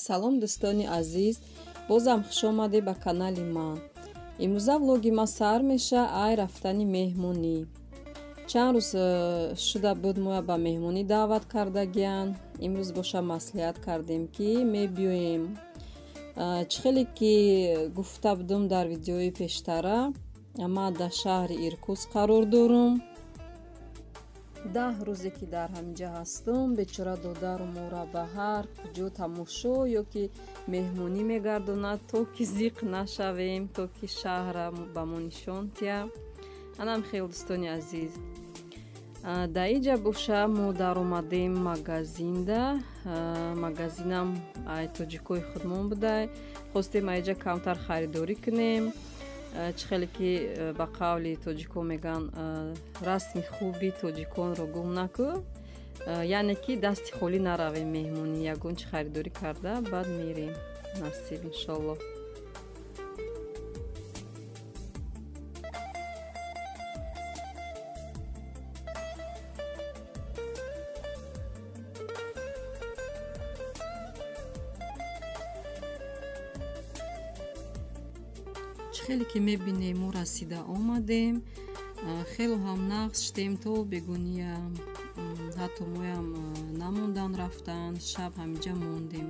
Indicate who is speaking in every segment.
Speaker 1: Салом, дӯстони азиз, бозам хушомадед ба канали ман. Имрӯза влоги ман сар меша ай рафтани меҳмонӣ. Чанд рӯз шуда буд, моя ба меҳмонӣ даъват кардагиянд. Имрӯз боша маслиҳат кардем, ки мебиёем. Чӣ хеле ки гуфта будум дар видеои пештара, ман дар шаҳри Иркутск қарор дорум. 10 рӯзе ки дар ҳаминҷа ҳастум, бечора додару мора ба ҳар куҷо тамошо ё ки меҳмонӣ мегардонад, то ки зиқ нашавем, то ки шаҳра ба мо нишон тия. Анам хел, дӯстони азиз. Дар инҷа боша мо даромадем магазинда. Магазинам ай тоҷикои худмон будай. Хостем айҷа камтар харидорӣ кунем. Чӣ хеле ки ба қавли тоҷикон мегӯянд, расми хуби тоҷиконро гум накӯ, яъне ки дасти холӣ наравем меҳмонӣ, ягон чӣ харидорӣ карда баъд мерем, насиб, иншоллоҳ. Чӣ хеле ки мебинем, мо расида омадем, хело ҳам нағз шудем то бегуния, ҳатто моям намондан рафтан, шаб ҳаминҷа мондем.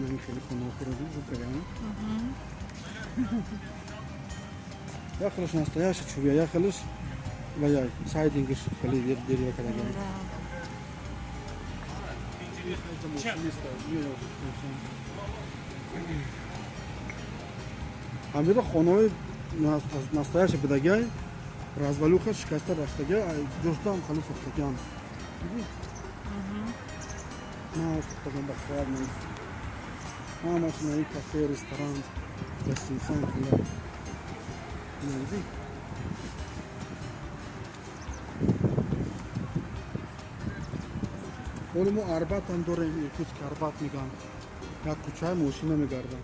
Speaker 2: Хеле хонаҳоро дидӣ. Як хелаш настоящий чӯбия, як хелаш ва я сайдингш хеле дерево кардаган. Ҳамиро хонаҳои настоящий будагай, развалюха, шикаста рафтага, ҷоштам хеле сохтаган. На сохтаган ба хват ҳамаш наи кафе, ресторан, гостиница хеле. Диди? Ҳоло мо Арбат ҳам дорем, Иркутск Арбат мегӯям. Як кӯчаи мошина мегардам.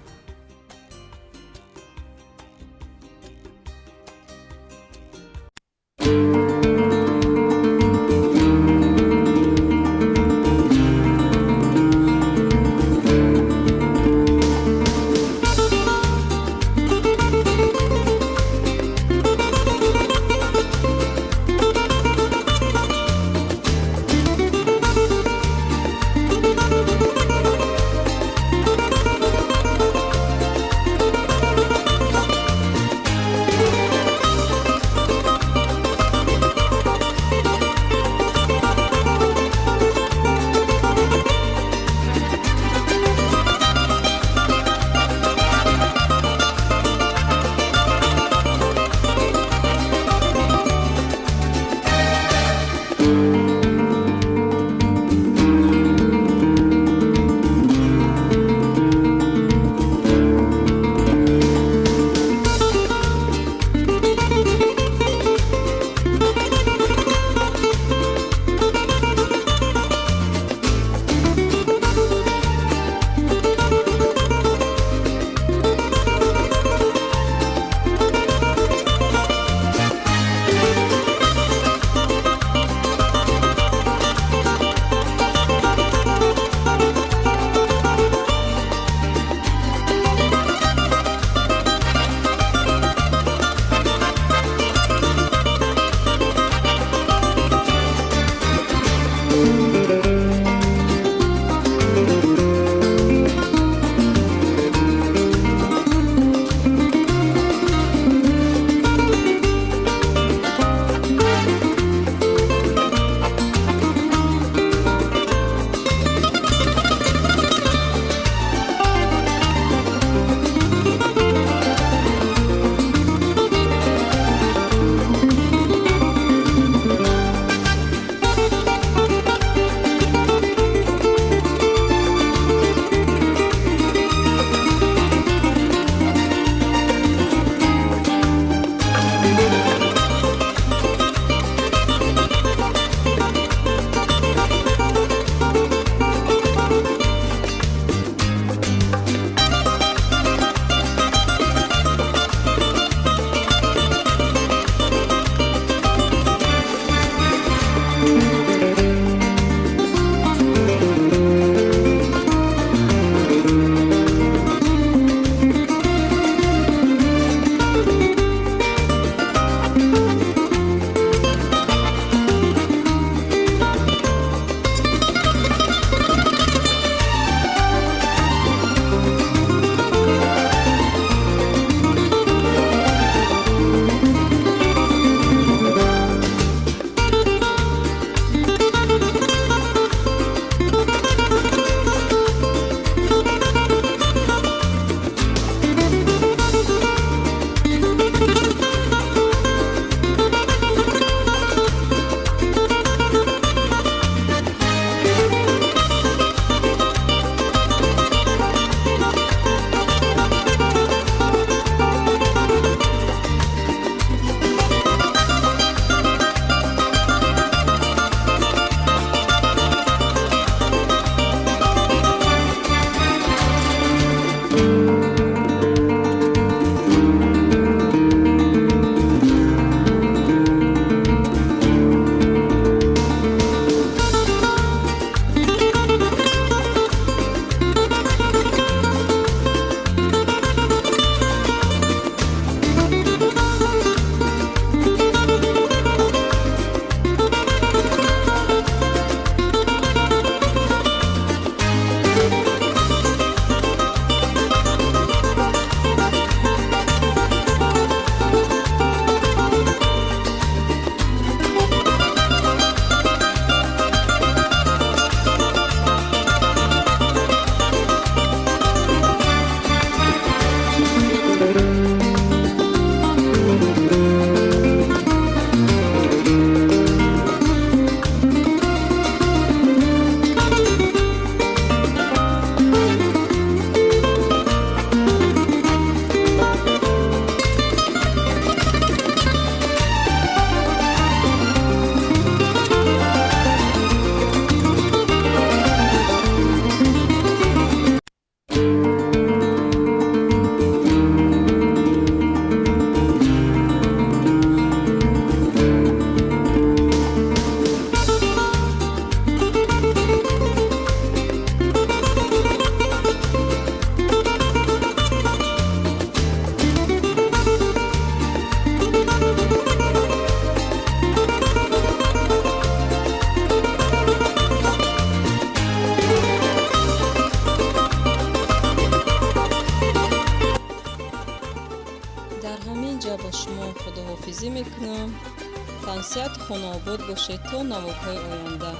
Speaker 1: Тансиҳату хонаобод бошед то наворҳои оянда.